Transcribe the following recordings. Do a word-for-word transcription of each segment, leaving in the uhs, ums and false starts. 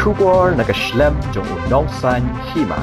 Khubor na ka shlem jong u nongsaiñ hima.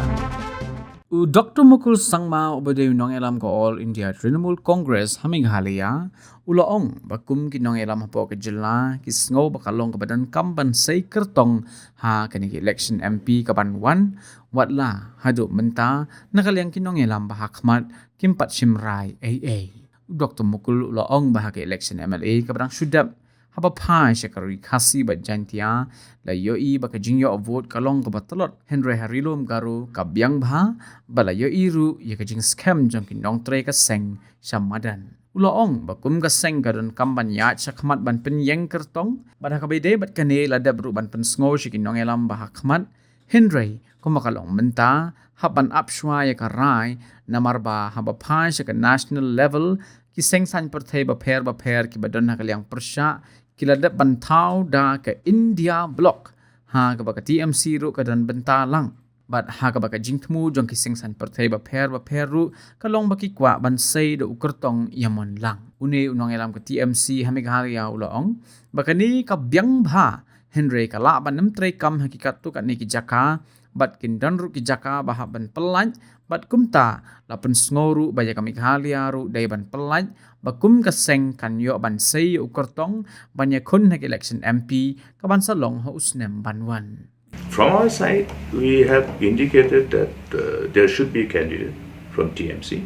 U Doktor Mukul Sangma, uba dei u nongïalam ka All India Trinamool Congress ha Meghalaya, u la ong ba kum ki nongïalam hapoh ka jylla ki sngew ba ka long kaba donkam ban sei kyrtong ha kane ka election M P kaban wan, wat la haduh mynta na ka liang ki nongïalam ba ha khmat kim pat shim rai ei ei. U Doktor Mukul u la ong ba ha ka election M L A kaba dang shu dep, haba phai sha ka Ri Khasi bad Jaintia, la ïohi ba ka jingïoh vote ka long kaba tlot, hynrei ha Ri Lum Garo ka biang bha, bad la ïohi ruh ïa ka jingskhem jong ki nongtrei ka seng sha madan. U la ong ba kum ka seng ka donkam ban ïaid sha khmat ban pynïeng kyrtong, bad ha kaba ïadei bad kane la dep ruh ban pynsngew sha ki nongïalam ba ha khmat, hynrei kumba ka long mynta, hap ban ap shuwa ïa ka rai, namar ba haba phai sha ka national level, ki seng saiñ pyrthei bapher bapher kiba don ha ka liang pyrshah ki la dep ban thaw da ka India Bloc, ha kaba ka T M C ruh ka don bynta lang. Bad ha kaba ka jingthmu jong ki seng saiñ pyrthei bapher bapher ruh ka long ba ki kwah ban sei da u kyrtong ïa mon lang. Une u nongïalam ka T M C ha Meghalaya u la ong ba kane ka biang bha, hynrei ka lah ban ym trei kam ha ki katto katne ki jaka, bad kin don ruh ki jaka ba hap ban pyllait, bad kumta la pynsngew ruh ba ïa ka Meghalaya ruh dei ban pyllait, ba kum ka seng kan ïoh ban sei ïa u kyrtong ban ïakhun ha ka election M P kaban sa long ha u snem ban wan. From our side, we have indicated that uh, there should be a candidate from T M C,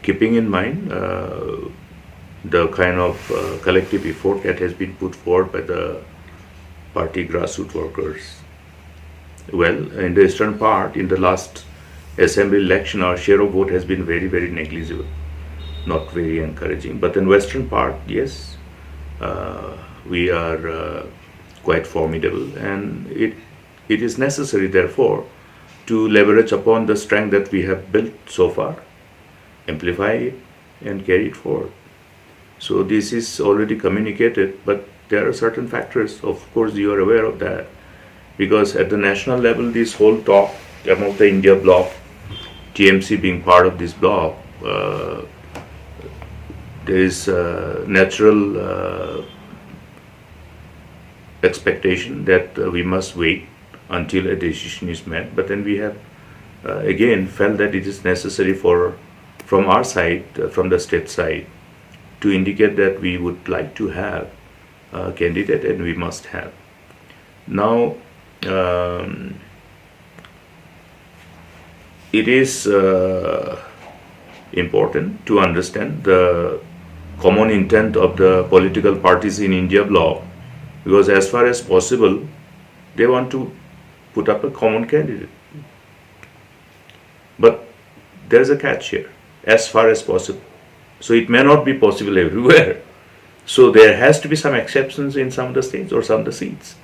keeping in mind uh, the kind of uh, collective effort that has been put forward by the party grassroots workers. Well, in the eastern part, in the last assembly election, our share of vote has been very, very negligible, not very encouraging. But in western part, yes, uh, we are uh, quite formidable, and it, it is necessary, therefore, to leverage upon the strength that we have built so far, amplify it, and carry it forward. So this is already communicated, but there are certain factors, of course, you are aware of that, because at the national level, this whole talk amongst the India bloc, T M C being part of this bloc, uh, there is uh, natural uh, expectation that uh, we must wait until a decision is made. But then we have uh, again felt that it is necessary for, from our side, uh, from the state side, to indicate that we would like to have a candidate and we must have. Now, um, it is uh, important to understand the common intent of the political parties in India bloc, because as far as possible, they want to put up a common candidate. But there is a catch here, as far as possible. So it may not be possible everywhere. So there has to be some exceptions in some of the states or some of the seats.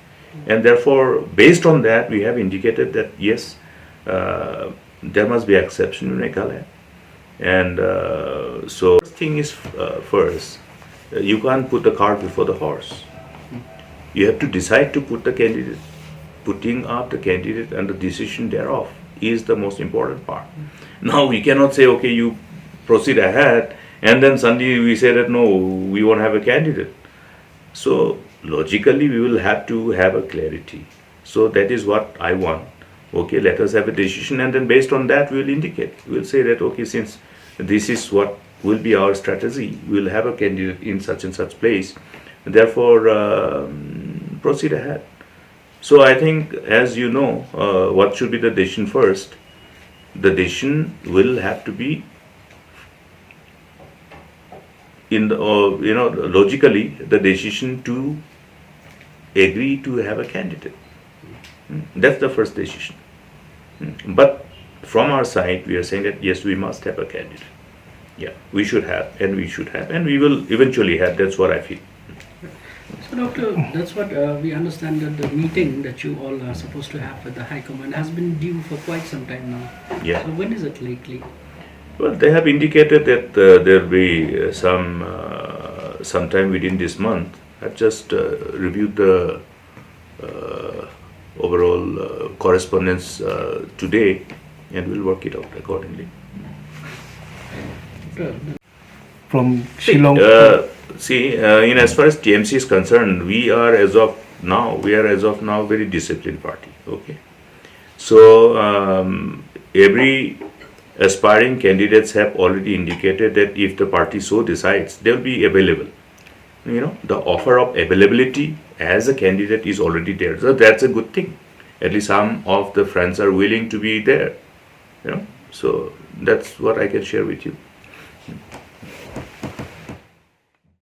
And therefore, based on that, we have indicated that yes, uh, there must be exception in Meghalaya. And uh, so, first thing is uh, first, uh, you can't put the cart before the horse. You have to decide to put the candidate. Putting up the candidate and the decision thereof is the most important part. Now, we cannot say, okay, you proceed ahead, and then suddenly we say that no, we won't have a candidate. So, logically, we will have to have a clarity. So, that is what I want. Okay, let us have a decision, and then based on that, we will indicate. We will say that, okay, since this is what will be our strategy, we will have a candidate in such and such place. Therefore, um, proceed ahead. So I think, as you know, uh, what should be the decision first? The decision will have to be in the, uh, you know, logically, the decision to agree to have a candidate. Hmm, that's the first decision. Hmm, but from our side, we are saying that yes, we must have a candidate. Yeah, we should have, and we should have, and we will eventually have. That's what I feel. So, Doctor, that's what uh, we understand, that the meeting that you all are supposed to have with the High Command has been due for quite some time now. Yeah. So, when is it likely? Well, they have indicated that uh, there'll be uh, some uh, sometime within this month. I've just uh, reviewed the uh, overall uh, correspondence uh, today, and we'll work it out accordingly. From Shillong. Uh, see, uh, in as far as T M C is concerned, we are as of Now we are, as of now, very disciplined party. Okay, so um, every aspiring candidates have already indicated that if the party so decides, they'll be available. You know, the offer of availability as a candidate is already there, so that's a good thing. At least some of the friends are willing to be there. You know, so that's what I can share with you.